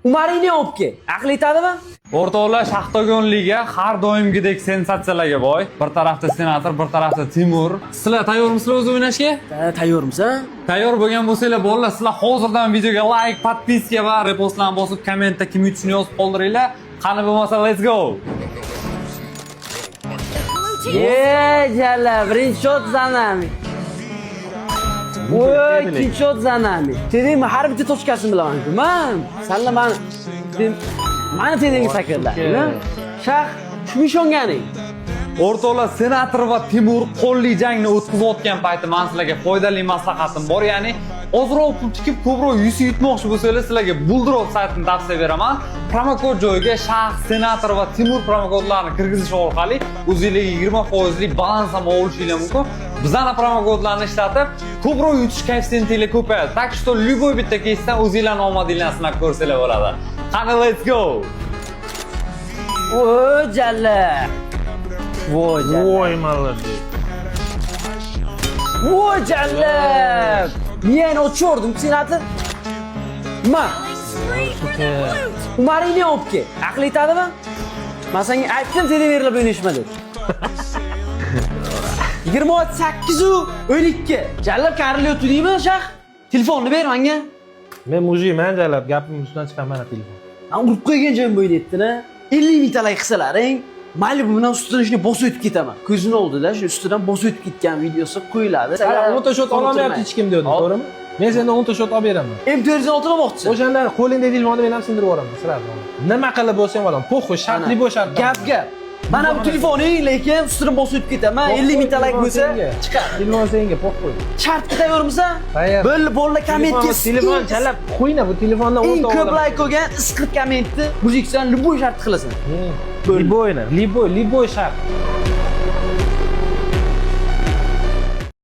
Umaringni olib kel. Aql yetadimi? O'rtoqlar, Shaxtagon Liga har doimgidek sensatsiyalarga boy. Bir tarafda Senator, bir tarafda Timur. Sizlar tayyormisizlar o'zi o'ynashga? Tayyormisan? Tayyor bo'lgan bo'lsanglar, bolalar, sizlar hozirdan videoga like, подписка va repostlarni bosib, kommentda kim yutishini yozib qoldiringlar. Qani bo'lmasa, let's go. Ye, jalla, birinchi счёт за нами. Voy, ikkinchi счёт за нами. Tedingmi, har bitta точка sini bilaman. Man, sanla mani tedingga sakirlar. Shah, shunga ishonganing. O'rtoqlar, Senator va Timur qo'lli jangni o'tkazayotgan payti men sizlarga foydali maslahatim bor, ya'ni ozroq pul tikib, ko'proq UC yutmoqchi bo'lsanglar, sizlarga Bulldrop saytini tavsiya beraman. Promokod joyiga Shah, Senator va Timur promokodlarini kirgizish orqali o'zingizlarga 20 foizlik balans ham olishinglar mumkin. Bizani promokodlarni ishlatib, ko'proq yutish koeffitsiyenti ko'payadi. Так что любой bitta keysdan o'zinglarni omadinglarni sinab ko'rsanglar bo'ladi. Qani, let's go. O, jalla. Voy, jalla. Voy, молодец. Voy, jalla. Miyangni ochib, senator. Ma. Umaringni olib kel. Aql yetadimi? Men senga aytdim, televerlab o'ynashma deb. 28 u 12. Jallab karli o'tdingmi, shah? Telefonni ber menga. Men мужик man, jalab, gapim ustidan chiqaman, mana telefon. Man urib qo'ygan joyim bo'ynayapti-da. 50 mingta layk qilsalaring, mayli, bundan ustidan shuni bosib o'tib ketaman. Ko'zini oldida shu ustidan bosib o'tib ketgan videosi qo'yiladi. Hali 10 ta счёт ololmayapti hech kim dedim, to'g'rimi? Men sendan 10 ta счёт olib beraman. M4 olib olmoqchisan. O'shanda qo'lingdagi telefonni men ham sindirib yuboraman, сразу. Nima qilib bo'lsa ham olaman. Похуй, shartli bo'l, shart. Gap gap. Mana bu telefoning, lekin ustidan bosib o'tib ketaman. 50 mingta layk bo'lsa, chiqadi. Telefon senga, похуй. Shartga tayyormisan? Tayyor. Bo'ldi, bolalar, kommentga Telefon jalab, qo'yna, bu telefondan eng 10 ta ko'p olaman. layk olgan isqirt kommentni мужик san любой shart qilasan. Любой, любой, любой shart.